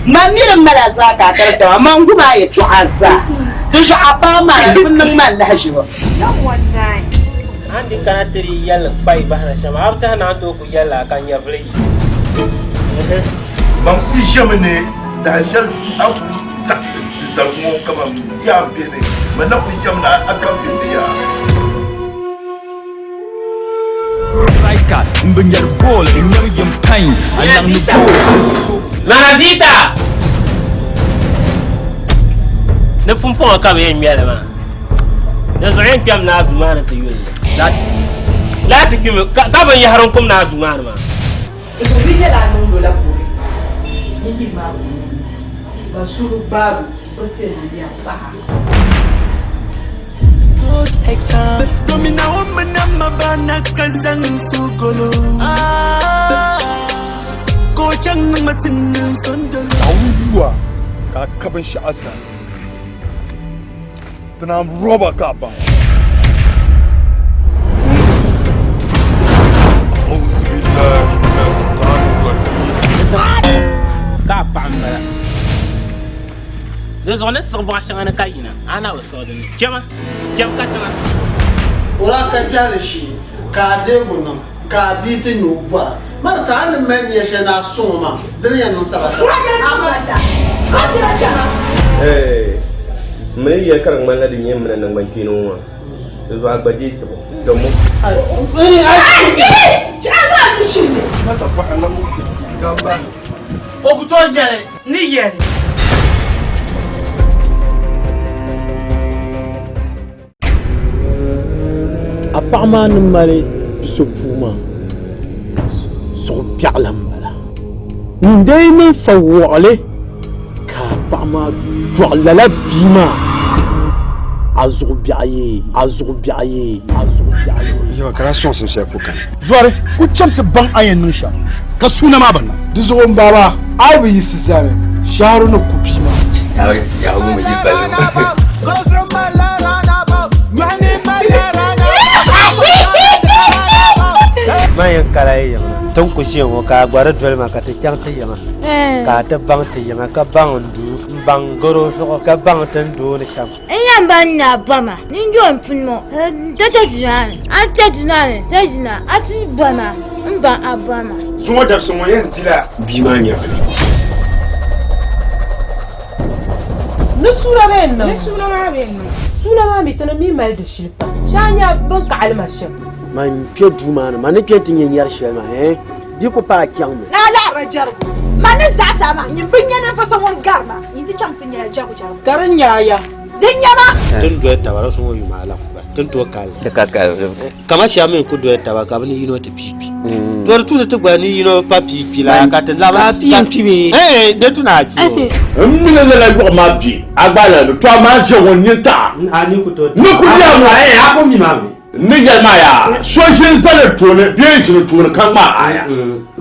Man mi din mali a zaa ka a kari dama man gum a yɛtɔɣa zaa. Di zuɣu a paɣa maa di bi niŋ ma lahiʒibu. A ni di kana ti di yɛlli kpai bahina shɛm, a bi tɛhi ni a ni tooi ku yɛli a ka nyɛvili yi. Man kul ʒiɛmi ni dahin shɛli a ku saɣi ti zaligu ŋɔ kaman yaa m-bihi ni, man na kul ʒiɛmi ni a kam bihi ni yaa. Striker, n bi ŋmɛri ball, n ŋmɛri yim pain, a laŋdi goal. Mama Vita! Ni pumpɔŋɔ ka bɛ yɛn ŋmɛli maa. Di zuɣu yɛn kpɛm naa duu maa ni ti yuli li. Laa ti kpimi ka binyɛhiri n-kum naa duu maa ni maa. Di zuɣu di nyɛla a niŋd o la kore yi yili maa puuni ban suhu gbaag o o ti yɛn niŋ ya paɣa. Naawuni yuwa ka a ka binshɛɣu zali ti naan rɔba ka a baŋ. Ka a paɣa m-bala. Di zuɣu ni siɣi bɔɣ shɛŋa ni ka yina, a na bi siɣi di ni. Chama, cham katiŋa. O daa ka biɛhili shee ka a deeg o niŋ ka a bia ti nya o bɔra. Marisa, a ni mali nia shɛli ni a sɔŋ o maa, di ni yɛn niŋ taba taba. M mi ni yɛli ka di ŋmanila di nyɛ m mini a naŋgbankpeeni ŋɔ maa, di zuɣu a gba deei tibu dammo. O ku tooi yɛli ni yɛli. A paɣa maa ni mali bi so puu maa, suɣu biɛɣu la m-bala. Ŋun dee niŋ fa wɔɣili ka a paɣa maa dɔɣi lala bia maa, a zuɣu biɛɣu yee, a zuɣu biɛɣu yee, a zuɣu biɛɣu yee. Yawa ka daa sɔŋsim shɛli ku kani. Zɔri ku chaŋ ti baŋ a yɛn niŋ shɛm ka suuna maa bi niŋ. Di zuɣu m baba, a yi bi yiɣisi zani, shɛhira ni ku bia maa. Man yɛn kala yi yiŋa ti ni ku ʒiya ŋɔ ka a gba di doli ma ka ti chaŋ ti yiŋa ka a ti baŋ ti yiŋa ka baŋ n duu n baŋ garo zuɣu ka baŋ ti ni dooni shɛm. N yɛn ba n na ba ma ni yo n puni ŋɔ n ti ti duna ni a ni kpɛ duna ni ti ʒina a ti ba ma n ba a ba ma. Zuŋɔ dabisi ŋɔ yɛn dila bia maa nyɛvili. Ni suuna bee n-niŋ? Ni suuna maa bee n-niŋ? Suuna maa mi ti ni mi mali di shili pam. Shee a nya bɛ ni kaɣili ma shɛm. Man kpe duu maa ni, man ni kpe nti nya nyari shɛli maa, ɛɛn, di ku paai chaŋmi. Ni a laɣiri jɛrigu. Man ni zaɣisi a maa, nyin bi nya ninvuɣ so ŋun gari ma, nyin ti chaŋ ti nyala jɛrigu jɛrigu. Ka di nya a ya. Di nya ma. Ti ni doli taba di zuŋɔ yuma ala ti ni tooi kali. Ti ka kali. Kama shɛba mi ku doli taba ka bɛ ni yino ti pii kpi. To di tu ni ti gba ni yino pa pii kpi la ka ti labi. Ka a pii n-kpi bee? Eeh di tu ni a kpi o. N mi ni lala yɔɣu maa be a gba la ni, to amaa ʒe ŋɔ nini taɣi. A ni ku tooi Ni ku yɛli ŋɔ. Eeh a ku mi maa mi. N ni yɛli maa yaa, so ʒi n-zali n tooni bee n-ʒini n tooni ka ŋmaa aya.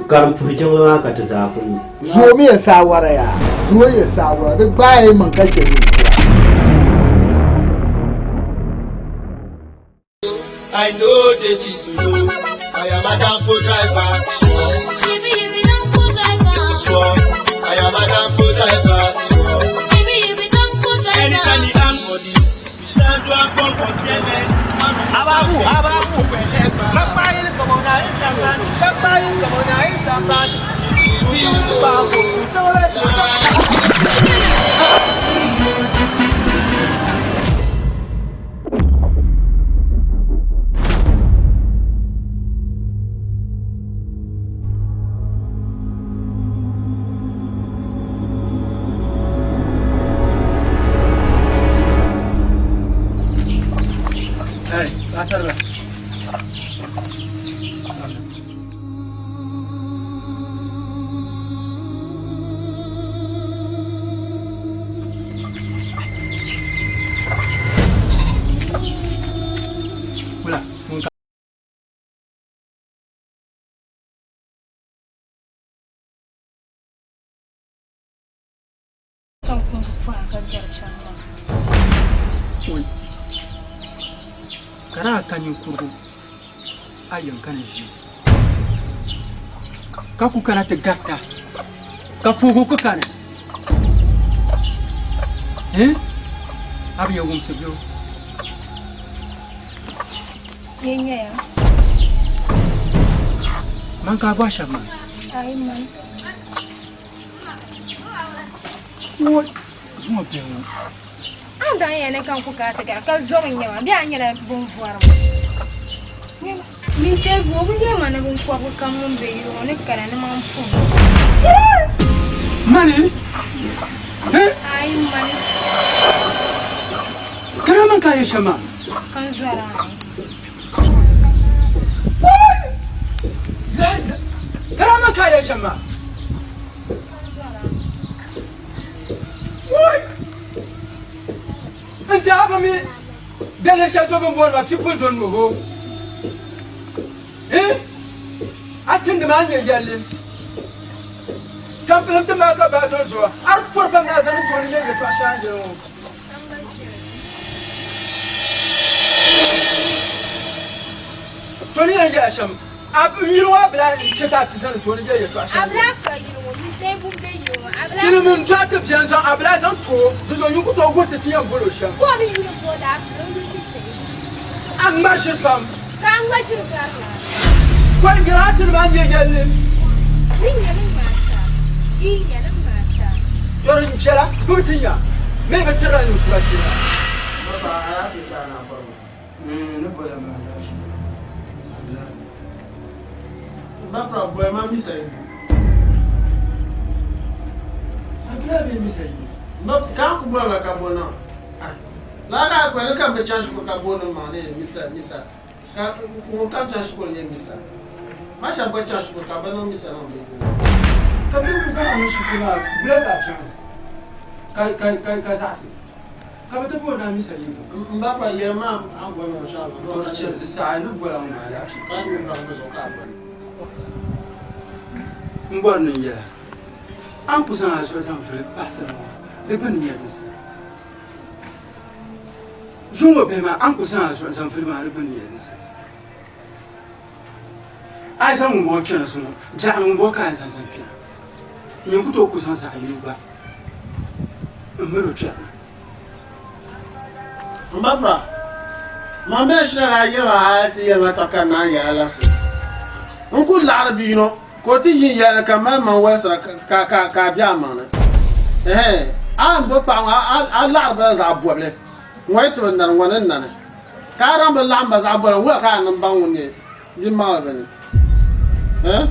Karim puhi jiŋli maa ka ti zaa ku mi. Zuo mi ya saawara yaa, zuo ya saawara, di gbaai maŋ ka chɛ ninkura. I know the Jesus, I am a danfo driver. Sure, I am a danfo driver. Sure. Anytime you hang body, you sound drunk on CMS. Ababu, ababu. Kakpaayili kama na yi samban. Kakpaayili kama na yi samban. Hey, paɣasarila. Wula, ŋun ka. Ka kundi pɔhim ka gari shɛm maa. Oi, ka daa ka ninkurigu a yiŋ ka ni ʒini, ka ku kana ti garita, ka puhigu ku kani. Eh? A bi yɛn wumsi bɛ o. Yɛn nyɛya. Man ka a bɔhi shɛba maa? Ayi man. Wo zuŋɔ bihi ŋɔ. A ni daa yɛli ni ka n ku ka a ti gari ka zom n-nyɛ ma bee a nyɛla bin vɔri ma? Nyama, Mr. Ibu, o bi yɛli ma ni binkɔbigu kam ŋun be yili ŋɔ ni kana ni man pum. Mani? Ayi mani. Ka daa man ka a yɛ shɛm maa? Ka n zɔri a. Ka daa man ka a yɛ shɛm maa? Woi! N daa bi mi daliri shɛli so bɛ ni booni ma People Don't Know Who. Eh? A tindi maa nyɛ yɛlli. Tampilim ti maa ka baa doli zuɣu. A di pɔri pam ni a zani tooni nyɛ yɛltɔɣa shɛli a ni yɛli ŋɔ. To ni yɛn yɛla shɛm, a yili ŋɔ a bila n-chɛ ka a ti zani tooni yɛli yɛltɔɣa shɛli. Tinim n-dɔɣi ti bia n-zaŋ a bila zaŋ ti o, di zuɣu nyin ku tooi guhi ti ti yɛn bol o shɛm. A ŋma ʒiri pam. Kɔli nyɛla a tini maa nyɛ yɛlli. Tɔri viɛla gbubi ti nya, mi bi tirila ninkura kpee Lala ka ni kam bi chaŋ shikuru ka booni maŋ ni misa misa ka ŋun kam chaŋ shikuru nyɛ misa ma shɛba gba chaŋ shikuru ka bɛ niŋ misa niŋ bɛ yuli. Ka bɛ ku zaŋ a niŋ shikuru maa bula ka a chaŋ ka zaɣisi ka bɛ ti booni a misa yibu. M ba pa yɛli ma a ni boli ma shɛm maa. Tɔ chɛ di saha ni boli a ŋɔ maa alaafee. Ka n yuli baŋ bɛ zuɣu ka a boli. M bɔri ni n yɛli a, a ni ku zaŋ a zuɣu zaŋ vuli paɣisira ŋɔ di gbunni nyɛla di zaa. Yuŋ ŋɔ bihi maa, a ni ku zaŋ a zuɣu zaŋ vuli maa di gbunni nyɛla di zaa. A yi zaŋ ŋumbɔŋɔ kpɛna zuŋɔ, biɛɣuni ŋumbɔŋɔ ka a yɛn zaŋ zaŋ kpɛna. Nyin ku tooi ku zaŋ zaɣ yini gba m-miri o kpɛri na. M ba Bra, man bee shina daa yɛli ma hali ti yɛli ma tɔɣ ka n naan yɛl a labisi. N ku laɣiri bi yino ka o ti yi n yɛli ni ka mali man walisira ka a be a maŋ ni. Ɛhɛn, a ni bo paɣa ŋɔ a laɣiri ba la zaɣ bɔbili, ŋɔ yi ti bi nani, ŋɔ ni nani. Ka a daa bi laɣim ba zaɣ bɔbili, wula ka a niŋ baŋ ŋun nyɛ bimaŋli bɛ ni? Ɛh?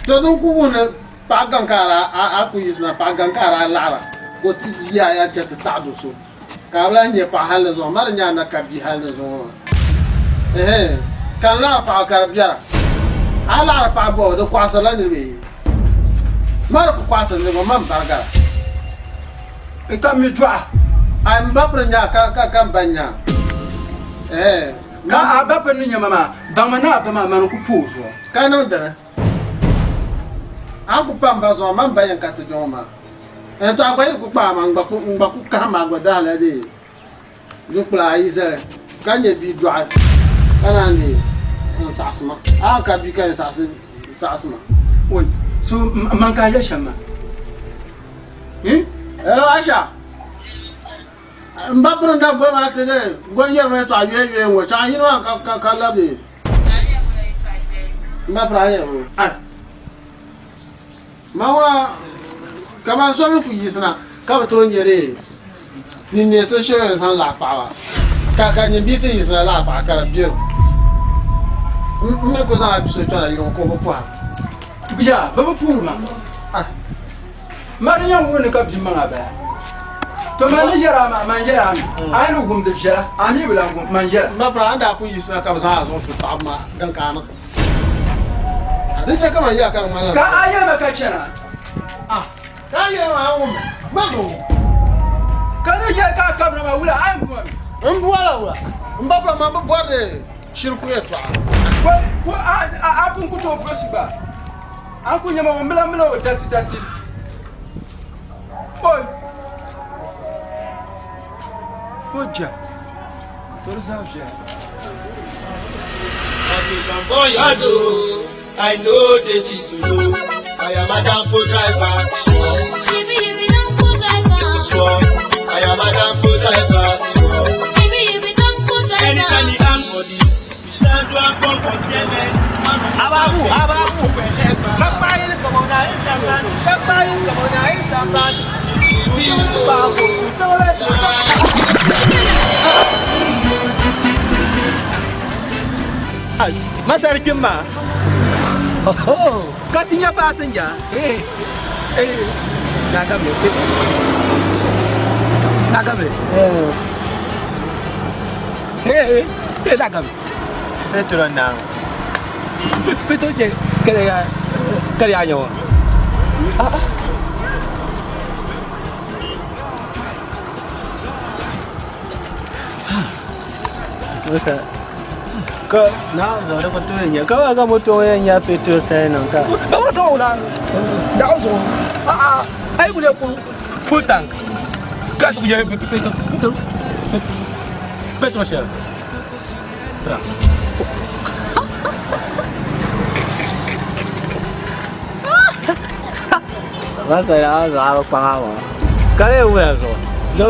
To din ku wuhi ni paɣa gaŋ ka a ku yiɣisina, paɣa gaŋ ka a daa laɣira ka o ti yi a ya chɛ ti taɣi do so, ka a bi lahi nya paɣa hali ni zuŋɔ, ma di nya a na ka bia hali ni zuŋɔ maa. Ɛhɛn, ka n laɣiri paɣa ka di biɛra. A laɣiri paɣa bɔbu, di kɔɣisirila niriba yi? Ma di ku kɔɣisiri niriba, ma m-barigara. N ka mi dɔɣa. A m ba piri nya ka ka m ba nya. Ɛhɛn. Ka a ba piri ni nya ma maa, baŋmi ni a ba maa mani ku pooi o zuɣu. Ka niŋ dini? A ni ku pa m ba zuɣu, man ba yɛn ka ti bɛ ŋɔ maa. Ɛɛn to a gba yi ku kpaai ma, n gba ku n gba ku kahim a gba dahila dee dukpula ayi zali ka nyɛ bia dɔɣi ka naan dee n saɣisi ma. A ka bia ka yɛn saɣisi saɣisi ma. Oi, so man ka a yɛli shɛm maa? Hin? Hello Asha. M ba piri n-daa goli maa ti di goli yɛri ma yɛtɔɣa yoya yoya ŋɔ chaŋ yini maa ka ka labi m ba piri a yɛri o ai ma ŋuna kaman so mi ku yiɣisina ka bi tooi nyɛ di ninneesim shɛli yɛn zaŋ laɣi paɣaba ka ka nyin bia ti yiɣisina laɣi paɣa ka di biɛro m mi ku zaŋ a bia so kpɛna yili ŋɔ ka o bi pɔhim. Ya bɛ bi puhiri ma. Ma di yɛn wuhi ni ka bia maŋa bala. To man ni yɛri a maa, man yɛri a mi. A yi ni wum di viɛla, a mi bi lan wum, man yɛra. M ba pira, a ni daa ku yiɣisina ka bɛ zaŋ a zuɣu fi paɣibu maa, din ka a niŋ. Di chɛ ka man yɛli ka di ŋmanila. Ka a yɛli ma ka chana. Ka a yɛli ma a wum ma mi wum. Ka ni yɛli ka a kabina maa wula, a yɛn bɔri mi? M bɔrila wula? M ba pira, man bi bɔri di shiriku yɛtɔɣa. A pun ku tooi buɣisi gba. A ku nyama o mila mila o dati dati. Oi! O ja. Tori zaa viɛla. African boy, I do. I know the chisel. I am a danfo driver. Sure. Sure. Masari kpem maa ka ti nya paasinja. Petro naam. Petro che kare kare anyo. Musa ka na zo da ko to nya ka ba ga moto ya nya Petro sai nan ka. Ba moto wala. Da zo. A a ai ku full tank. Ka to je Petro Petro Petro che. Bra. Masa ya zo a pa ma. Ka le wu ya zo. Lo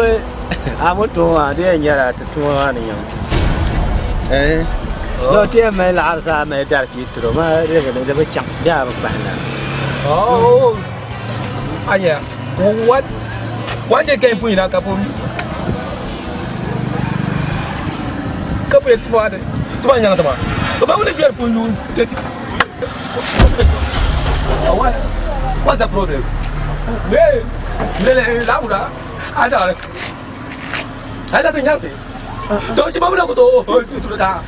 a moto ma de nya la to ma ni nya. Eh. Lo ti me la arsa me dar Petro ma de de de chang ya ba na. Oh. Anya. What? What je ke pu ina ka pu. Ka pu tuwa de. Tuwa nya tama. Ko ba wala biar pu lu. What? What's the problem? Me le la ura. Aja. Aja to nya ti. To si ba bu ko to to ta.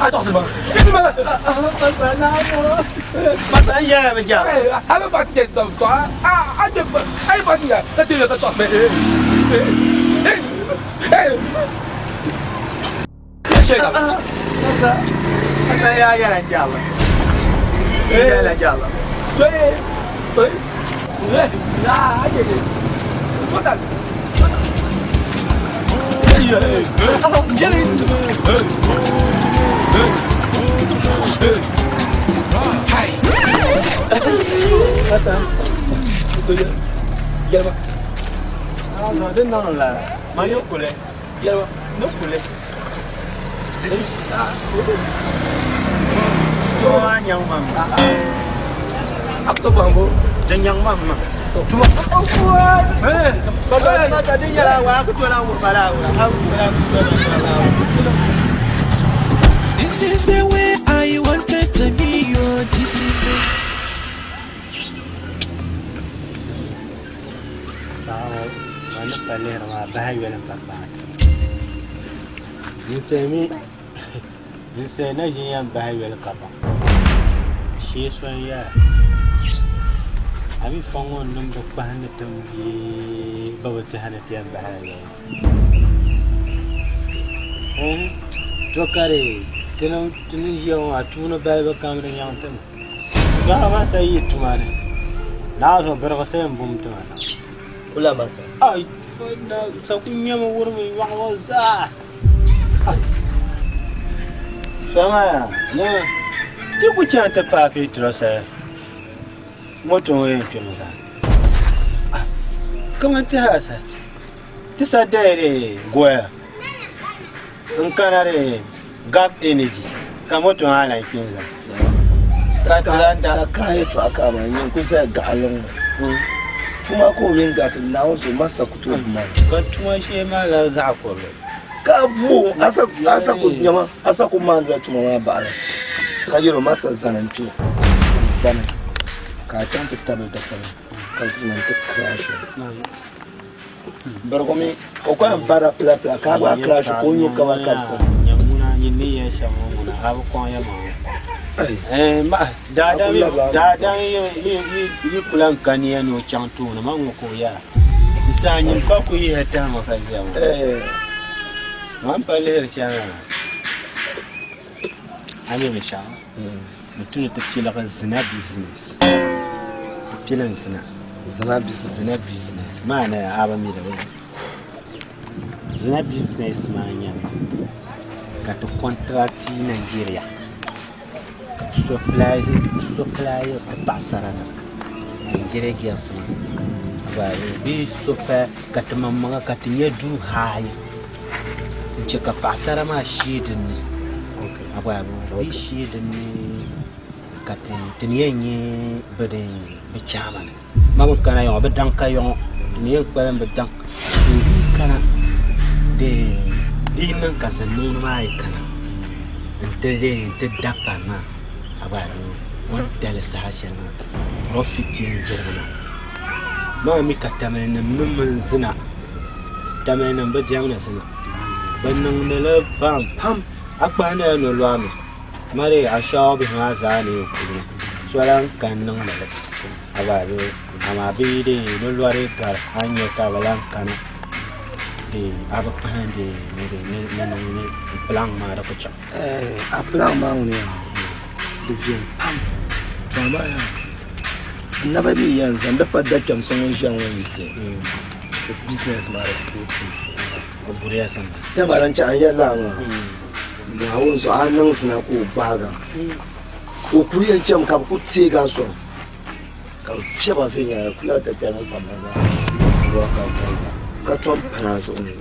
A to si ba. Masa ya ba ja. A ba pa si to to a a de ai pa si ya. Ka ti le ka to me. Eh. Eh. Masa masa ya ya la ja ba. Ya la ja ba. Eh. Eh. Eh. Na je. To ta. Masa. Yelma. Ah, zo din nan la. Ma yo kule. Yelma. No kule. So nyang mam. Akto bambo. Nyang mam ma. Tuma. Eh. Baba ma ta din yara wa ku to na mu fara wa. This is the way I wanted to be. Oh, this is the Sawa wani palera ma bahi yoli pa paɣa. Ninsal mi ninsal na ʒin yɛn bahi yoli ka baŋ. Shee so n yɛra a mi fɔŋ ŋɔ niŋ bi kpahi ni tim bee bi bi tihi ni ti yɛn bahila yoli. To ka di ti ni ʒiya ŋɔ maa tuuni balibu kam di nyaŋ ti mi. Dɔɣi maa sa yi tuma ni naa zuɣu birigi sa yɛn bum tima na. Kula masa. Ai, na sa ku nyɛmi wurimi nyɔɣu ŋɔ zaa. Soma ya, nyɛma ti ku chaŋ ti paai Petro sa moto ŋɔ yɛn kpɛmi zaa. Kaman ti ha sa, ti sa daya di goya n kana di Gap Energy ka moto maa lan kpe n-zaa. Ka ti lan da. Ka kahi yɛtɔɣa ka maa nyin ku zaya gaɣili ŋɔ. Tuma ka o mini gariti Naawuni zuɣu masa ku tooi bu ma. Ka tuma shee maa la zaɣ kurili. Ka bu o, a sa ku nyama, a sa ku maandila tuma maa baɣili. Ka yɛl o masa zani n-kpe. Zani ka a chaŋ ti tabili dikpuni ka lan ti crash o. Barigu mi o ku yɛn barila pilapila ka a gba crash ka o nyo kama kabisa. Nyɛ ŋuna nyin ni yɛn shɛm ŋɔ ŋuna a bi kɔŋ ya maŋa. Daadam yi ku lan ka nia ni o chaŋ tooni man ŋɔ ka o yɛra. Di saha nyin pa ku yihi tahima ka ʒiya ŋɔ. Man pa lihiri shɛli maa a mi binshɛɣu di tu ni ti piligi zina business. Ti pilim zina. Zina business. Zina business maa ni a bi mi li bee? Zina business maa nyɛmi ka ti contract Nigeria ka ti supply ti paɣasara nim Nigeria girls maa bee supply ka ti maŋmaŋa ka ti nya duu haai n chɛ ka paɣasara maa shee dinni bee shee dinni ka ti ni yɛn nyɛ bi chairman. Ma bi kana yɔŋɔ, bɛ daŋ ka yɔŋɔ, di ni yɛn kpalim bɛ daŋ. To di yi kana, di yi niŋ ka zin niŋdi maa yi kana nti leei nti da pani maa, a gba doo o ni dali saha shɛli maa profit yɛn yirigi na. Maa mi ka Tamilinim mi mini zina, Tamilinim bi diɛmdi zina, bɛ niŋdi li pam pam. A kpahindila nolɔɣu mi. Mali ashawo bihi maa zaa ni yɛn kuli so lahi kani niŋdi li amaa bɛ yi dee ni lɔri gari a ni nya ka bɛ lahi kana a bi kpahi ni pilaŋ maa di ku chaŋ. A pilaŋ maa ŋuni yaa di viɛli pam to amaa yaa n naba mi yɛn zaŋ di pa dakpɛm so ŋun ʒiya ŋɔ yiɣisi business maa di ku tooi O buriya sani. Dama din chɛ a ni yɛli lala maa, Naawuni zuɣu a niŋ zina ka o gbaag a. O kul yɛn chami ka bɛ ku teeg a sɔŋ, ka bɛ fiɛb a viɛnyɛla kul a dakpɛri ni sambani maa ka tom pani a zuɣu ni.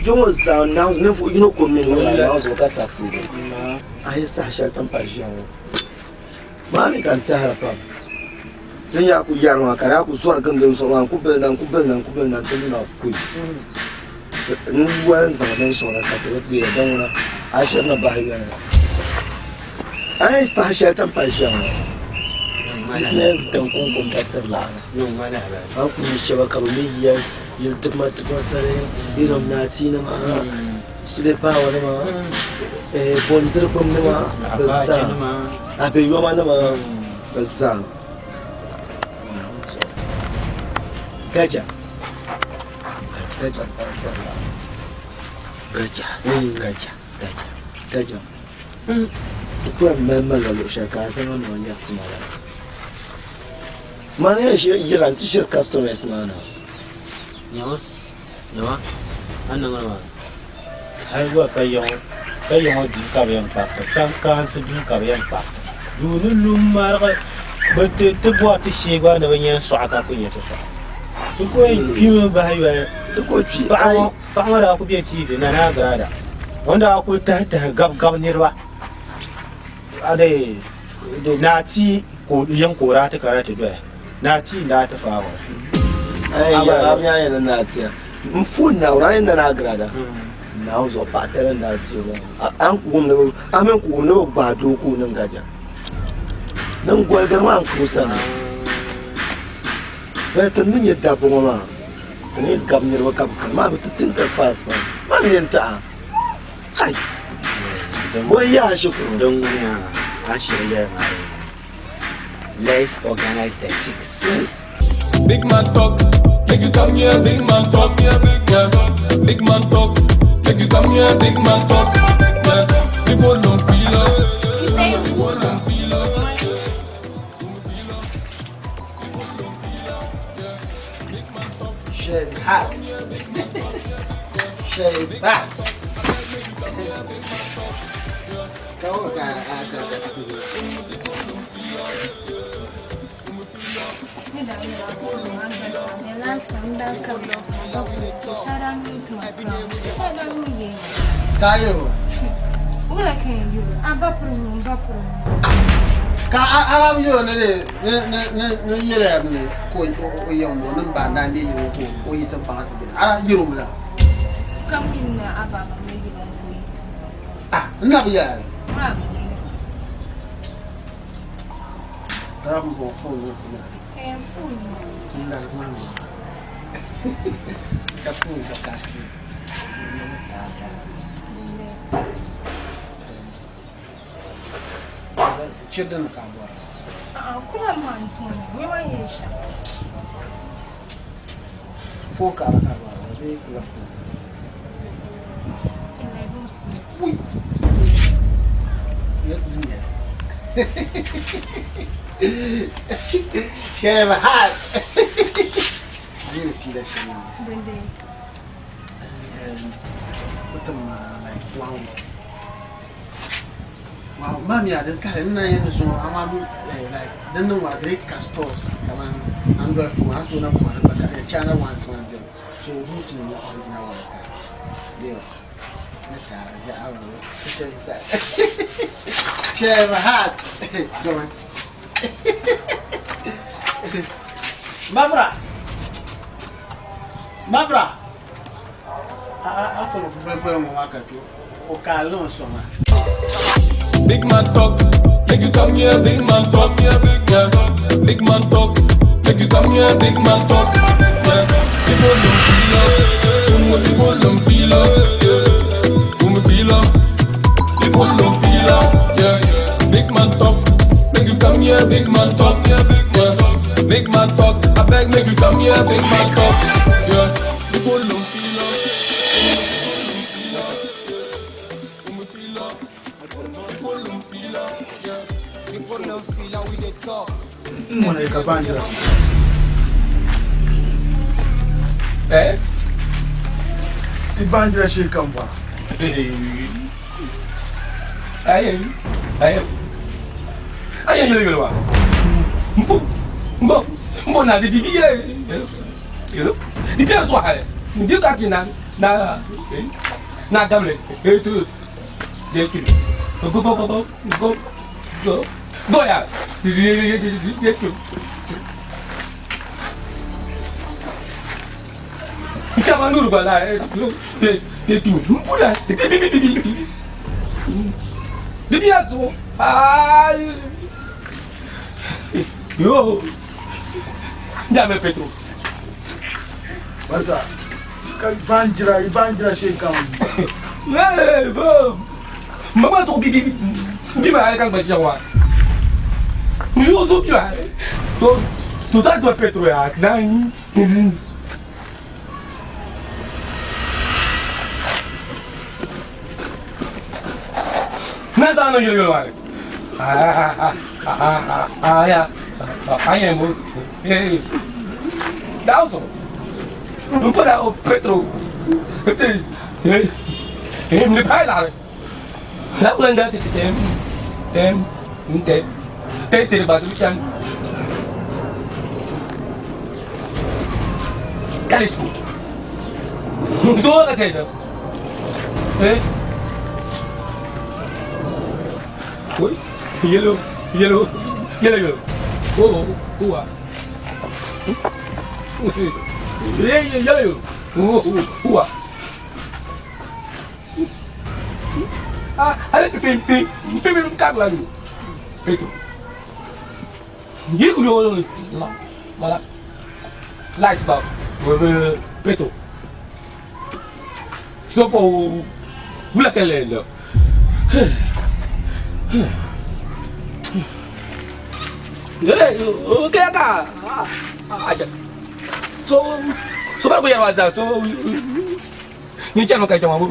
Ya ŋɔ zaa Naawuni ninvuɣ yino ko mi niŋ la Naawuni zuɣu ka succeed. A yi saha shɛli ti ni pa ʒiya ŋɔ. Maa mi ka n tɛhiri pam. Ti ni yaa ku yɛri maa ka daa ku zɔri gindi n zuɣu maa n-ku bilina n-ku bilina n-ku bilina nti luna kuyi. N wali n-zaŋ din sɔŋ na ka ti bi deei din ŋuna a shiri ni bahi yoli. A yi saha shɛli ti ni pa ʒiya ŋɔ business din kɔŋko m-pa tiri laɣiri. A ni ku nya shɛba ka bɛ me yiya yili dikpuna dikpuna sani irim naatiinima. Sule pawa nima bondiri gbum nima bi zaa abe yoma nima bi zaa gaja gaja gaja gaja gaja gaja ti ku yɛn mali malila luɣu shɛli ka a zaŋ a maŋ nyɛri tima la mani yɛn yira n ti ʒiri customers maa na nyama Nyama, a niŋ li maa hali gba ka yiŋɔ ka yiŋɔ duu ka bɛ yɛn kpariti sankaansi duu ka bɛ yɛn kpariti duu ni lu m-marigi bɛ ti ti bɔri ti shee gba ni bɛ nya n-sɔɣi ka ku nya ti sɔɣi ti ku yɛn kpimi bahi yoli ti ku kpi paɣa ŋɔ paɣa ŋɔ daa ku be TV Nana Agrada o ni daa kuli tahi tahi gabi gabi niriba a dee naa ti ka o yiŋ ka o daa ti kana ti doya Naa tia n-daa ti faag o. Ai ya a nya ni naa tia. M puhi Naawuni a yi nana Agrada. Naawuni zuɣu paɣa tali n-daa ti o maa. A ni ku wum ni bɛ a mi ku wum ni bɛ gbaai doo ka o niŋ gaja. Din goligiri maa n-ka o sani. Bɛ ti ni nyɛ dabba ŋɔ maa ti ni gabi niriba ka bɛ kani maa bɛ ti think fast pam. Maa ni yɛn taɣi a. Ai! Bɔ n-yaai a shikuru? Din ŋuni yaa a ni shiri yɛli maa din ŋuni. Let's organize the chicks. Yes. Big man talk, make you come here, big man talk, yeah. Big man talk, make you come here, big man talk, yeah. People don't feel up, people don't feel up. Shade hat. Shade bats. Ka a labi yɛl o ni ni ni yɛliya ni ka o yiŋ o ni ba n-daa me yiŋ ka o yi ti kpaŋa ti be a daa yɛl o mi la? Ah, n na bi yɛli li. Dara m bɔ phone ŋɔ kuma. N lari maa mi. Ka phone ka ka shi. Chiri dini ka a bɔra? Phone ka a bɔra bee kula phone? Shame hot. Really feel that shit now. Put them like one week. Wow, mami a din tahi n na yɛn zuŋɔ amaa mi like din niŋ maa di ka stores kaman Android phone a ni tooi na bɔhiri gba ka di nyɛ China ones maa beni so di ti nyɛ original one ka deewa ni taari ya awa picture inside share my heart Join. Mabra. Mabra. A a a kɔnɔ fɛn ŋɔ maa ka to o k'a lɔn sɔn Big man talk, make you come here, big man talk, yeah, big yeah. Big man talk, make you come here, big man talk, yeah. People don't feel up, people don't feel up, yeah. People feel up, people don't feel up, yeah. Big man talk, make you come here, big man talk, yeah, big man talk, big man talk. I beg, make you come here, big man talk, yeah. People don't feel up. People don't feel how we dey talk. Mwana ka baanjira. Eh? I baanjira shee kam bɔra. Aye, aye. Aye, yele yele wa. Mbo, mbo, mbo na di bibi yele. Yele. Di bi so ha. Ndi ka ki na na na gamle. E tu. De tu. Go go go go go go. Go ya. Di di di di di tu. Chama nuru ba la. De de tu. Mbo na. Di bi bi bi bi. Bibi ya so. Ay. Yo. Ndame Petro. Basa ka baanjira i baanjira shee kam. Eh, bo. Mama to bibi bi ma ka ba jawa. Ni yo zo bi ma. To to ta do Petro ya. Na ni. Na za no yo yo wa. Ah ah ah ah ah ya. Ah ya mo. Eh. Dawso. Mpora o Petro. Eh eh. Eh me pa la. La wanda te te tem te te se ba tu chan. Kalisku. Zo ka te da. Eh. Oi, yellow, yellow, yellow, yellow. Oh, oh, oh. Yeah, yeah, yellow. Oh, oh, oh. Ah, ale pim pim pim pim ka la ni. Petro. Yi ku yo la. Voilà. Lights bulb. Petro. So po wula kele lo. Eh, okay ka. Aja. So so ba ko ya wa so ni chano ka chama bu.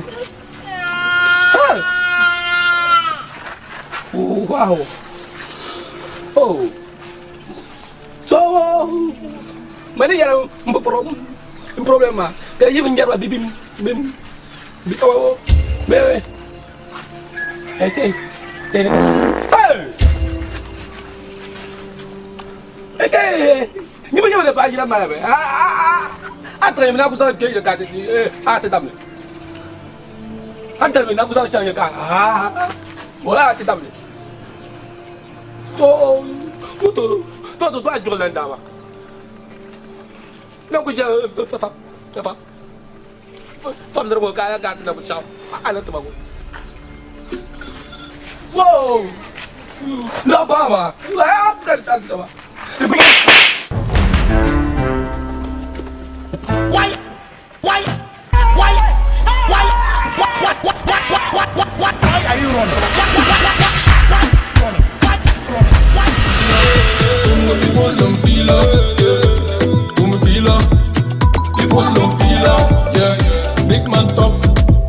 Wow. Oh. So mani yara mbo problema ka yibin jarba bibi bim bi kawo me eh te te hey eh ni ba yaba ba jira mala be ah ah ah tra mi na ku sa ke ka te eh ah te damle ah tra mi na ku sa cha ka ah wala te damle so to to to to jo landa ba na ku ja fa fa fa fa fa ko ka ka na ku sha ah na to ba ku wow na ba ba ah ka ta ta ba. Why? Why? Why? Why? Why? Why? Why? Why? Why? Why are you running? People don't feel up, yeah. People feel up. People don't feel up, yeah. Big man talk,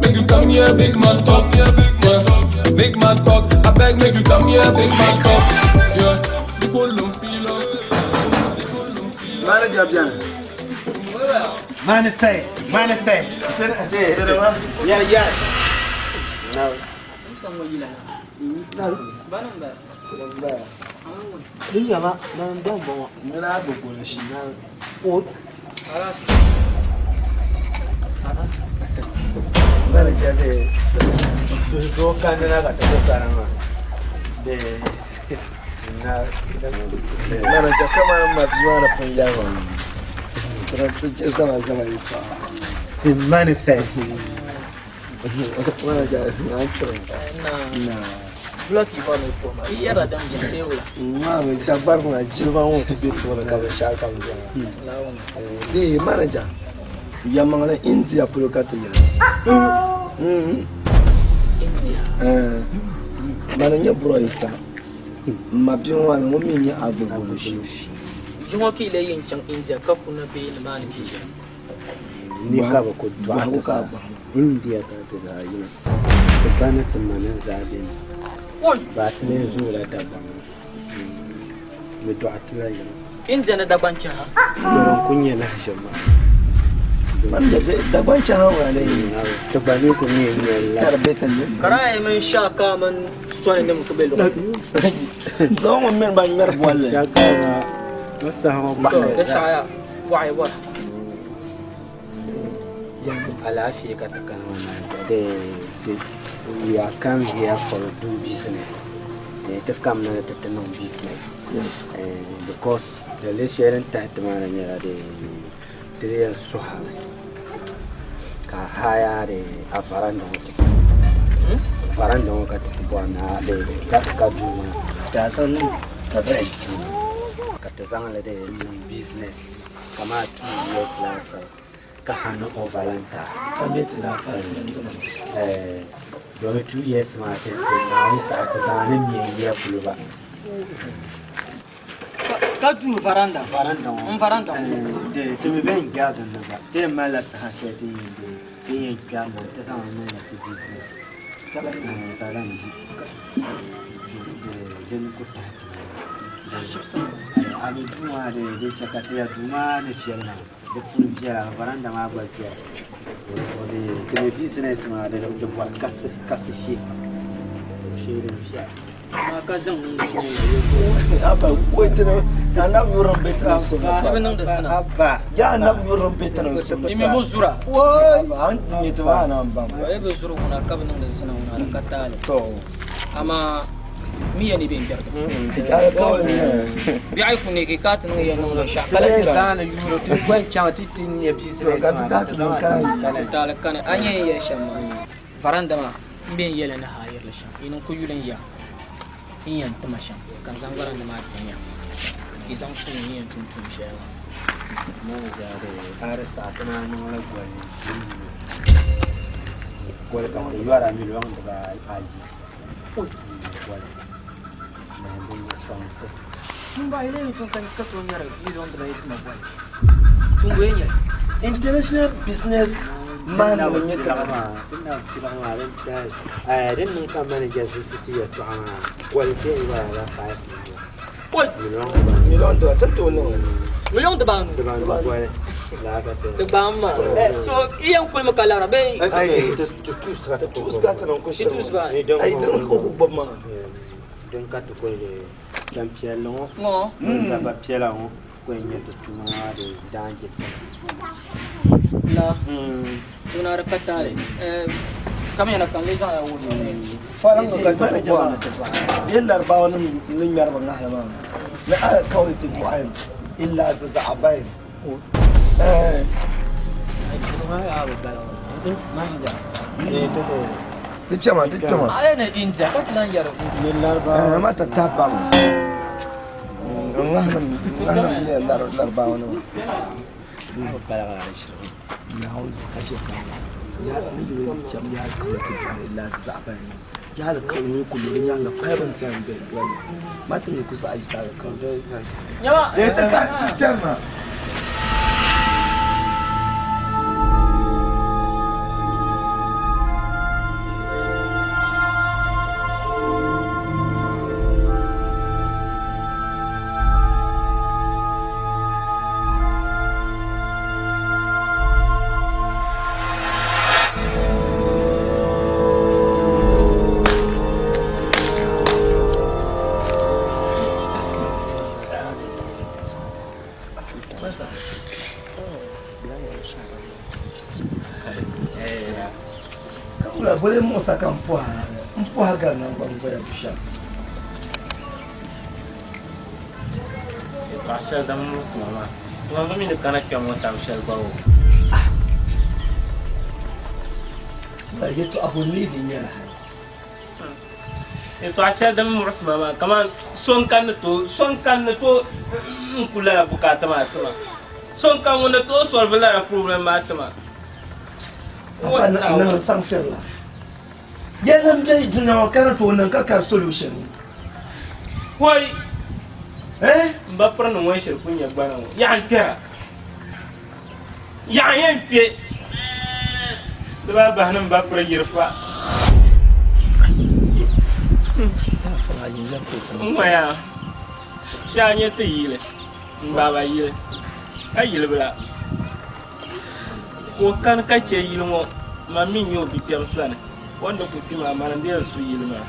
make you come here, big man talk, yeah, big man talk. Big man talk, I beg make you come here, big man talk, yeah. People don't feel up. Manager bien. Manifest, manifest. Yeah, yeah. No. Manager kamani ma bia maa ni pun yɛli ma ti ti zama zama yɛltɔɣa. Ti manifest. Manager naan churi na. Block yi bɔri ni puhi ma. Yi yɛrila din beni bee wula? Maa mi sagbarigu maa jilima ŋɔ ti be tooni ka binshɛɣu kam beni. Dee manager yɛlimaŋli India polo ka ti yina. India? Mani n-nyɛ Bro Isa. M ma bia ŋɔ maa mi ŋun mi n-nyɛ Agbogboshi. Zuŋɔ ka yi lee yɛn chaŋ India ka kuna bee nimaani ka yi yina? Ni ka bɛ ku dɔɣi ti zaa. India ka ti daa yina. Ti ba ni ti ma ni zaa beni. Ba ti lee zoola Dagbaŋ ni. Bɛ dɔɣi ti la yiŋa. India ni Dagbaŋ chaha. Yɔri n-ku nyɛ lahiʒibu maa. Dagbaŋ chaha ŋɔ lee. Ti gba mi ku mi n-nyɛ li la. Ka di be ti ni. Karahi mini Shaka mini Sɔni nim ku be luɣili. Zaŋ ŋun mini ban ŋmɛri bolli. Shaka maa, o saha ŋɔ To, di saɣiya bɔɣi bɔra. Alaafee ka ti kana ŋɔ na we are come here for do business. Ti kamina ni ti ti niŋ business. Yes. Because dalili shɛli din tahi ti maa na nyɛla ti yɛn suhimi ka haya di a varanda ŋɔ ti varanda ŋɔ ka ti ku bɔri ni a ka duu maa. Ka a zaŋ ka rent. Ka ti zaŋ li niŋ business. Kamani 2 years laasabu ka hand over lan ti a. Ka be ti daa apartment maa. Eh, domi 2 years maa ti Naawuni saha ti zaŋ ni me n-yiya polo ba. Ka duu varanda. Varanda ŋɔ. N varanda ŋɔ. Eh, ti mi bɛn gbɛri din ni gba. Ti yɛn malila saha shɛli ti yɛn dee, ti yɛn kpɛri li ti zaŋ li niŋla ti business. Ka lan di din ku tahi ti na. A mi duu maa di chɛ ka ti ya duu maa ni viɛli maa di puuni viɛla ka varanda maa gba viɛla ti mi business maa di bɔri kasi shee shee din viɛla. Ka zaŋ Abba wait na anab yurim be ti sum Ni bi niŋdi zina. Abba ya anab yurim be ti sum. Ni mi bi zura. Woi an nyɛ ti maa na n baŋ. Yi bi zuri ŋuna ka bi niŋdi zina ŋuna di ka taali. To. Amaa mi ya ni bɛ n gbɛrigi. Biɛɣu yi ku neegi ka ti niŋ ya niŋ binshɛɣu ka lahi kpɛra. Zaani yuuri ti gba chaŋ ti ti nyɛ business maa ti zaŋ Taali kani a nyɛ n yɛli shɛm maa varanda maa n bɛ n yɛli ni haayirili shɛm yi niŋ ku yuli n ya n yɛn tima shɛm ka n zaŋ varanda maa ti ya ka yi zaŋ tum n yɛn tum tuun shɛli maa. A di saɣi ti naan niŋla goli goli ka ti yɔra miliɔn dibaayi goli ni din sɔŋ ti. Tumba yi lee tum ka tooi nyɛri miliɔn dibaayi tima goli tumbu yɛn nyɛli. International business man nim n nyɛ ti maa ti na piligi maa din tahi din niŋ ka manager zuɣusi ti yɛltɔɣa maa goli ti yɛn yɔra la 5 million. Miliɔn dibaa ti tooi niŋ li. Miliɔn dibaanu. Dibaanu goli laa ka ti. Di gbaam maa. So i yɛn kulimi ka labira bee. Ayi ti tuusi ka ti Tuusi ka ti niŋ ko Ti tuusi ba. Ayi din ka o ku gbubi maa. Din ka ti kuli di dan piɛlli ŋɔ. Ŋɔ. Zaba piɛla ŋɔ ko n nyɛ ti tuma maa di daanji La. Ŋuna di ka taali. Kamina ka n lee zaŋ ya wuhi. Faliŋ ka ti ku bɔri ni ti bahi. Bɛ Laribawa nim ni ŋmɛri bi ŋahili maa ni alikauli ti bɔhim illa zizaɣabayin. Di chama, di chama. A yɛn ni India ka ti lan yɛri. Ni Laribawa. Ma ti tahi baŋ. N ŋahilim nyɛ Laribawa nima. Ka wula musa ka m pɔha m pɔha gari naŋgban voya bushɛm. Yɛltɔɣa shɛli din muɣisi ma maa, man bi mi ni kana kpɛm ŋɔ tab shɛli gba o. Yɛltɔɣa bɔ n-lee di nyɛla hali? Yɛltɔɣa shɛli din muɣisi ma maa, kaman so n-kani ni tooi, so n-kani ni tooi n-ku lala bukaata maa ti ma. So n-kani ŋun ni tooi solvi lala problem maa ti ma. Afa niŋ n-saŋ firila. Yɛlli m-be dunia ŋɔ ka di tooi niŋ ka kari solution. Hoi! M ba piri ni ŋun shiri kuli nyɛ gbana ŋɔ, yaɣa n-kpɛra. Yaɣa n-yɛn kpe. Di baa bahi ni m ba piri yiri fa. N ŋɔ yaa, shee a nyɛ ti yili, m baaba yili, ka yili bila. Ka o kani ka chɛ yili ŋɔ, man mi n-nyɛ o bikpɛm sani. O ni ku kpi maa, mani n-deei su yili maa.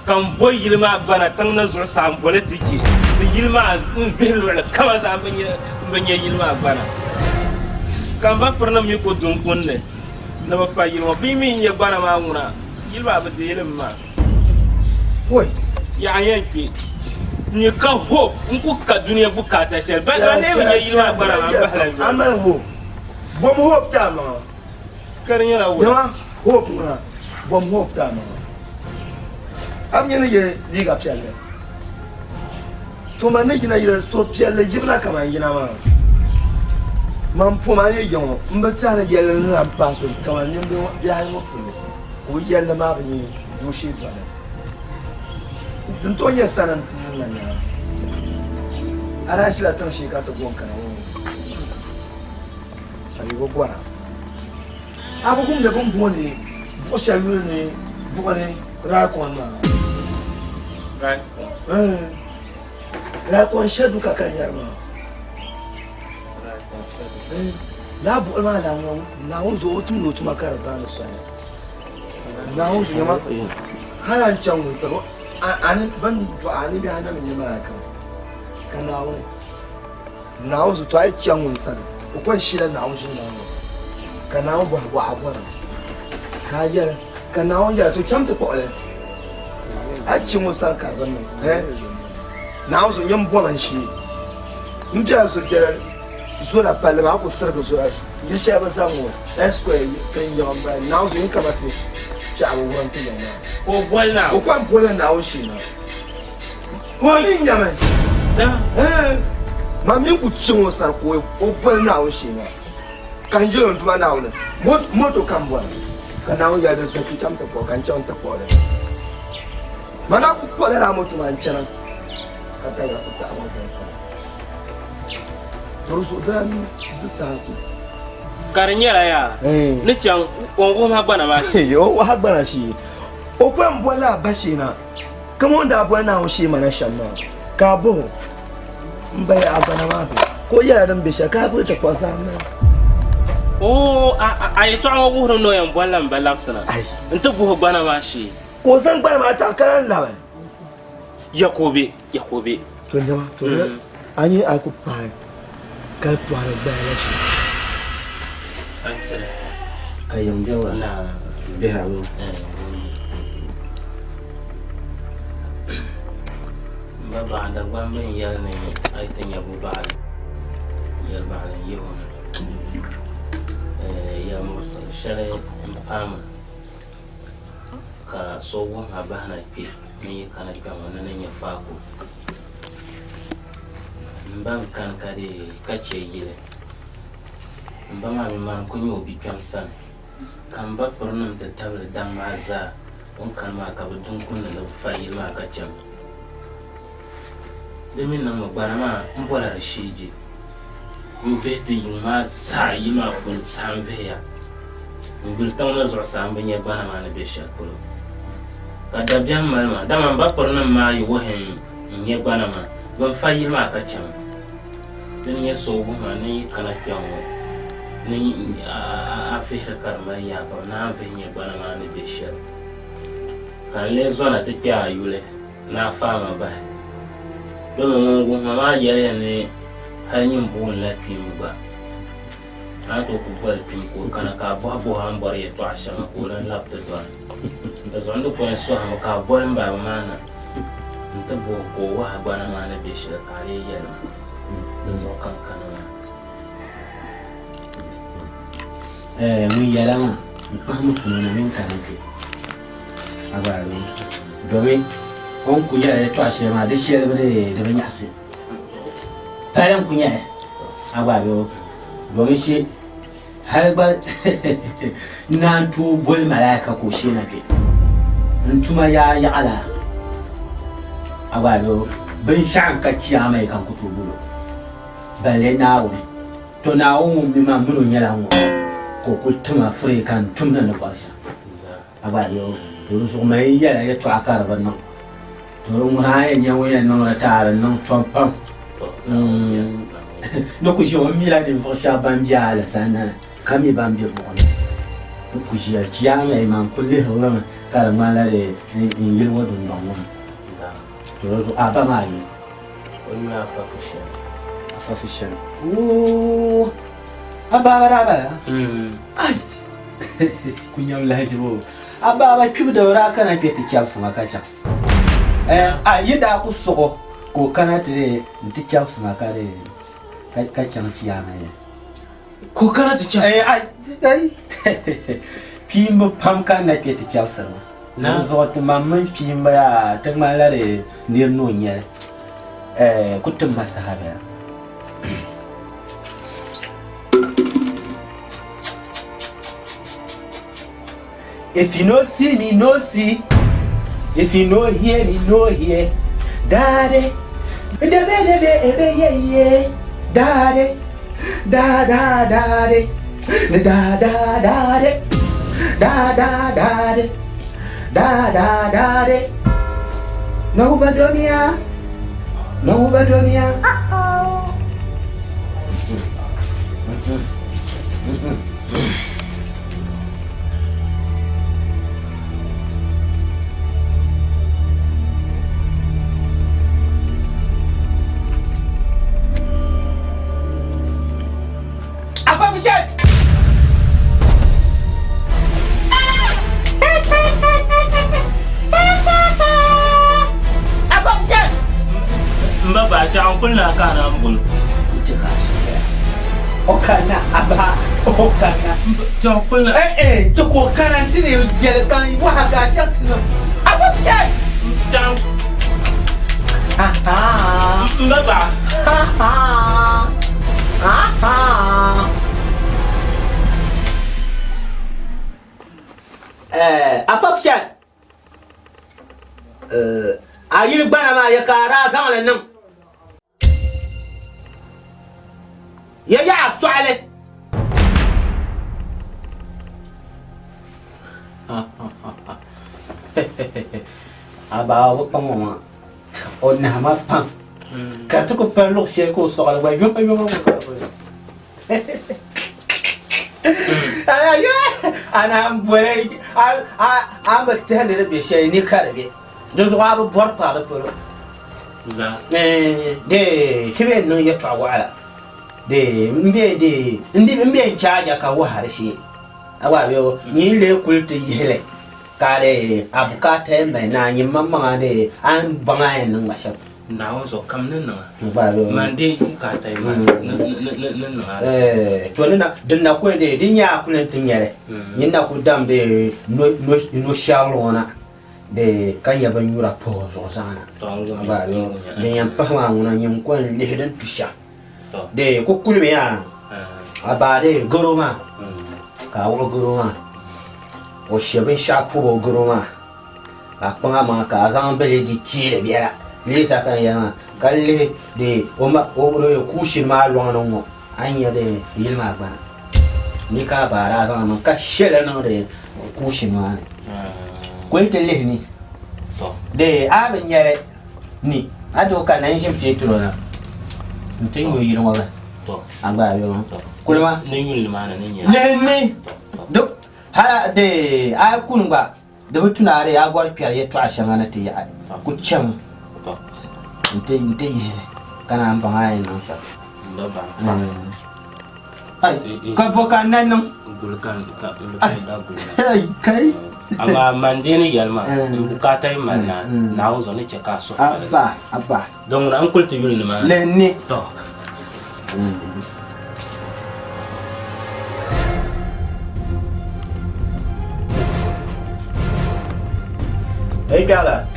Ka m bo yili maa gbana tiŋ ni zuɣusaa m-bo li ti je ti yili maa n-vihi luɣili kama zaa m bi nya yili maa gbana. Ka m ba pirinim mi ku du n-kuni ni ni bɛ fa yili ŋɔ. Bɛ yi mi n-nya gbana maa ŋuna, yili maa bi deei li m-maa. Woi! Yaɣa n-yɛn kpe. N-nyɛ ka hope n-ku ka dunia bukaata shɛli. Ban lee bi nya yili maa gbana maa m-bahila yoli. A mali hope. Bom hope ti a maŋa. Ka di nyɛla wula? Nyama hope ŋuna. Bom hope ti a maŋa. A mi ni ye liiga piɛlli. To man ni yina yili suhupiɛlli yibina kaman yina maa. Man pom a ni yi ŋɔ, m bi tɛhi ni yɛlli ni lan pahi so kaman nimbihi ayi ŋɔ polo. Ka o yɛlli maa bi nyɛ dooshee dɔni. Din tooi nyɛ sani n-ti niŋ la nyɛla, a daa ʒila tiŋ shee ka ti go n-kana ŋɔ ka di bi gɔra. A bi wumdi bɛ ni booni buɣ shɛli yuli ni buɣili Raikon maa? Raikon? Raikon Shaduka ka n yɛri maa. Raikon Shaduka. Lala buɣili maa lan ŋɔ Naawuni zuɣu o tumdi o tuma ka di zaandi soli. Naawuni zuɣu nyama hali a ni chaŋ ŋun sani a ni bɛn dɔɣi a ni bihi a na mi nyɛ malaika ka Naawuni Naawuni zuɣu to a yi chaŋ ŋun sani o kɔŋ shila Naawuni ʒini maa ka Naawuni bɔhi bɔh a bɔra ka a yɛli ka Naawuni yɛli to chaŋ ti kpuɣi li a yi chaŋ o sani ka di bi niŋ Naawuni zuɣu nyam bɔma n-shee m bela zo biɛla zola palli maa a ku sirigi zola yili shɛli bi zaŋ ŋɔ S-square tin yiɣi m-bala Naawuni zuɣu yin kama ti piɛɣu bi wurim ti yiŋ maa Ka o boli Naawuni o kɔŋ boli Naawuni shee maa Ma mi nyami, ma mi ku chaŋ o sani ka o boli Naawuni shee maa, ka n yɛl o, N Duuma Naawuni, moto ka m bɔra. Ka Naawuni yɛli, Di zaki chaŋ ti kpuɣi, ka n chaŋ ti kpuɣi li. Ma daa ku kpuɣila lala moto maa n-chana ka tayiɣisi tahi ma zali fɔŋ. Di zuɣu daa di saha ku. Ka di nyɛla yaa ni chaŋ o ni wuhi ma gbana maa shee. O wuhi a gbana shee. O ku yɛn bolila a ba shee na. Kaman o ni daa boli Naawuni shee ma na shɛm maa, ka a bɔh o, M ba ya, a gbana maa be? Ka o yɛl a din be shɛli, ka a kuli ti kpuɣi zahim maa. Oo, a yɛtɔɣa ŋɔ wuhiri ni o yɛn bolila m ba labisina nti guhi gbana maa shee. Ka o zaŋ gbana maa ti a ka lan labi. Ya ka o be, ya ka o be. To nyama, to a nya a ku paai kali pɔhiri gbana la shee. Ka yɛm bɛ ŋɔ bihira ŋɔ. M ba baɣa Dagbaŋ bɛ ni yɛli ni a yi ti nya bu baɣali yɛli baɣali n-yihi o na. Yɛli muɣisiri shɛli m-paai ma ka so wuhi ma bahina kpe ni yi kana kpe ŋɔ ni ni nya faako. M ba n-kani ka dee ka che yili. M ba maa mi mani n-kuli nyɛ o bikpɛm sani, ka m ba pirinim ti tabili daŋ maa zaa o ni kani maa ka bɛ du n-kuni ni ni bɛ fa yili maa ka chaŋ. Di mi niŋmi gbana maa m bɔla di shee je. M vihi ti yiŋ maa zaa yili maa puuni saha m vihiya. N yuli tiŋ ni zuɣusaa m bi nya gbana maa ni be shɛli polo. Ka dabiɛm mali ma, dama m ba pirinim maa yi wuhi n nya gbana maa, bɛ ni fa yili maa ka chaŋ. Di ni nyɛ so wuhi ma ni yi kana kpɛŋŋo ni a vihiri ka di mali yaa pam ni a ni vihi nya gbana maa ni be shɛli. Ka n lee zɔna ti kpe a yuli ni a faai ma bahi. Domi ŋun wuhi ma maa yɛliya ni hal nyin boonila kpiimba gba, a ni tooi ku boli kpim ka o kana ka a bɔhi bɔh o a ni bɔri yɛtɔɣa shɛŋa ka o lan labi ti dɔni. Di zuɣu n di ku yɛn sɔhimi ka a boli m baaba maa na. N-ti bo ka o wahi gbana maa ni be shɛli ka a lee yɛli ma. Di zuɣu ka n kana maa. Ɛɛ ŋun yɛla maa, n kpahimi puno na mini kana kpe. A gba a mi. Domi o ni kuli yɛla yɛtɔɣa shɛli maa di shɛli bi di bi nyaɣisi. Pali n-kuli nyɛli. A gba a mi o. Domi shi hali gba n naan tooi boli malaika ka o shee na kpe. N tuma yaa yaɣila. A gba a mi o. Binshɛɣu n-ka chiyaama yi ka n ku tooi boli o. Balle Naawuni. To Naawuni ŋun mi ma min o nyɛla ŋ-ŋɔ, ka o kul ti ma firii ka n tumdi n ni bɔri shɛm. A gba yo, to di zuɣu man yi yɛla yɛtɔɣa ka di bi niŋ. To di ŋuna a yɛn nyɛ ŋun yɛn niŋdi ti a di niŋ tom pam. Ni ku ʒiya o mila ninvuɣ shɛba ban be alizanda ni ka mi ban be buɣim ni. Ni ku ʒiya chiyaama yi man kul lihiri li mi ka di ŋmanila di n yili ŋɔ dundɔŋ ŋɔ ni. To di zuɣu a ba maa yuli. O yuli Afa Fishɛli. Afa Fishɛli. Oo! A baaba daa bala? Ai! Ku nyam lahiʒibu o. A baaba kpibu da o daa kana kpe ti chɛbisi ma ka chaŋ. Eh, a yi daa ku suɣ o ka o kana ti dee nti chɛbisi ma ka dee ka chaŋ chiyaama yɛli. Ka o kana ti chaŋ? Eh, ai, ai! Kpiimba pam kanna kpe ti chɛbisiri ma. Di zuɣu ti mam mini kpiimba yaa ti ŋmanila di nir ni o nya li. Eh, ku tim ma saha bɛla. If you no see me, no see. If you no hear me, no hear. Daddy, debe debe ebe ye ye. Daddy, da da daddy, da da daddy, da da daddy, da da daddy. No badomia, no badomia. Uh-oh. M ba baa chɛɣu n kuli naa ka a naan boli. O kana aba o kana. Chɛɣu kuli na. Eh eh ti ko kana ti ni yɛli ka n waha ka a chɛŋ ti niŋ. Aba chɛ. Chɛɣu. M ba baa. Eh afa chɛ. Eh a yili gbana maa ya ka a daa zaŋli niŋ. Ya yaɣa sɔɣili. A baa bi kpaŋ o maŋa o nahima pam ka ti ku pali luɣ shɛli ka o sɔɣili gba yoma yoma a naan boli a ni bi tɛhi ni di be shɛli ni ka di be. Di zuɣu a bi bɔri paai di polo. Dee ti bee niŋ yɛtɔɣa waɣila dee m be dee n di m be n chaaja ka wahi di shee. A gba be o nyin lee kuli ti yihi li ka dee a bukaata yɛn mali ni a nyin maŋmaŋa dee a ni baŋ a yɛn niŋ ba shɛm. Naawuni zuɣu kam ni niŋ a. N gba be o. Man dee bukaata yɛn mali ni ni niŋ a. To ni na din na kuli dee di nyɛ a kuli n-ti nyɛli nyin na kuli dam dee no shɛrili ŋɔ na. Di ka nya binnyura pahi o zuɣu zaŋ na. Din yɛn pahi maa ŋuna nyin ko n-lihi din tu shɛm. Di ku kulimi yaa a baa di garo maa ka a wuɣi garo maa o she binshɛɣu pɔbi o garo maa ka a kpaŋ amaŋa ka a zaŋ bilɛdi cheeli biɛla leei sa ka n yɛli maa ka lihi di o kuushini maa lɔŋni ŋ-ŋɔ a ni nya di yili maa gbana ni ka a baa daa zaŋ niŋ ka shɛli niŋdi kuushini maa ni. Kuli ti lihi ni dee a bi nyɛli ni a ti ka na n-ʒini peeturo na nti nyu yili ŋɔ bahi a gba a yɔŋ kuli ma lihi ni hali dee a yi kuni gba di bi tu ni a dee a bɔri kpɛri yɛtɔɣa shɛŋa ni ti yaɣi ku chami nti yihi li ka naan baŋ a yɛn niŋ shɛm. Ka bo ka n na niŋ? Ai, kai! Amaa man dee ni yɛli maa, n bukaata yi mali na, Naawuni zuɣu ni chɛ ka a suhu paligi. Abba, abba. Din ŋuna n kuli ti yuli nimaani. Lihi ni. Tɔ. Hey, Gala.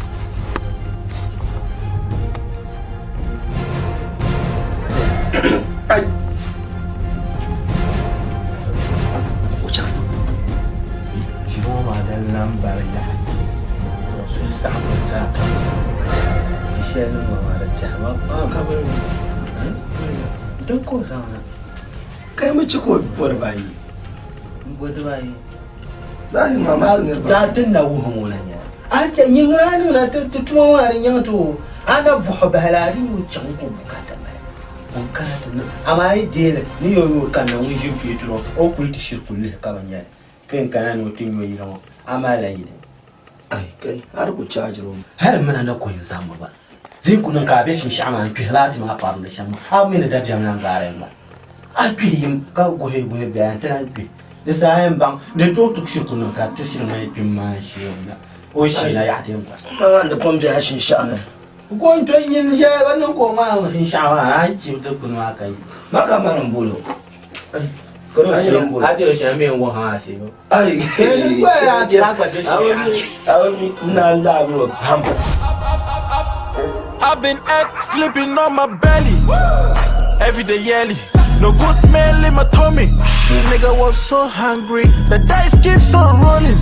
Ʒili ŋɔ maa din lan bari yaha o suhu saɣim zaa kam di shɛli ni ŋɔ maa di tɛhi ma pam din ka o zaŋ na Kai mi chɛ ka o bo dibaayi n bo dibaayi zaa maa maa niriba daa din na wuhi ŋɔ na nyɛla a ni chɛ nyiŋ a niŋ na ti tuma maa di nyaŋ ti o a na buɣi bahi la a di yi o chaŋ ka o bukaata mali o kana ti niŋ amaa a yi deeli ni yo yo kanna ŋun ʒi peeturo o kuli ti shiri kuli lihi ka bi nyɛli ka yɛn kana ni o ti nyo yili ŋɔ a mali la yili ai kai a di ku chaajiri o hali mina na ko yɛn zaŋmi gba din ku niŋ ka a be shinshaɣu maa n kpihila a ti maa kparimdi shɛm maa a mi ni dabiɛm lan gbaari gba a kpihi yim ka guhi guhi bɛla n ti lan kpi di saha yɛn baŋ din tooi tuhi shiri ku niŋ ka ti shiri ŋmani kpim maa n shee o na o shee na yaɣa din gba Ma maa di pom bɛla shinshaɣu ni ko n to nyin yɛli ba niŋ ka o ŋmaa shinshaɣu maa a chibi dikpuni maa ka yi Ma ka mani n bolo a ti o shɛli mi n wuhi a shee Ai na laɣim o pam I've been up, sleeping on my belly. Every day yearly. No good mail in my tummy. Nigga was so hungry. The dice keeps on rolling.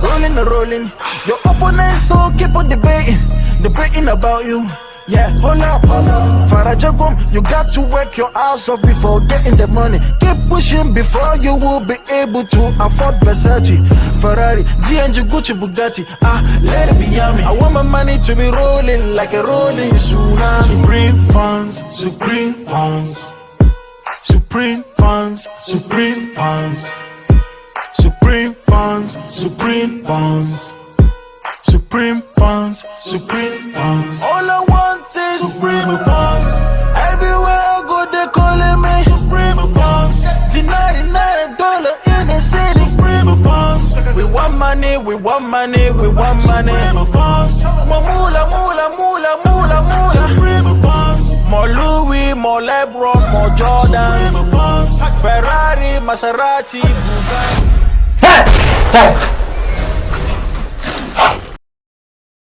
Rolling and rolling. Your opponents so keep on debating. Debating about you. Yeah, hold up, hold up. Farajagum, you got to work your ass off before getting the money. Keep pushing before you will be able to afford Versace, Ferrari, GNG, Gucci, Bugatti. Ah, let it be yummy. I want my money to be rolling like a rolling tsunami. Supreme funds, supreme funds, supreme funds, supreme funds, supreme funds, supreme funds. Supreme funds, supreme funds. All I want is supreme funds. Everywhere I go, they calling me supreme funds. The $99 in the city. Supreme funds. We want money, we want money, we want money. Supreme funds. More moolah, moolah, moolah, moolah, moolah. Supreme funds. More Louis, more LeBron, more Jordans. Supreme funds. Ferrari, Maserati, Bugatti. Hey! Hey!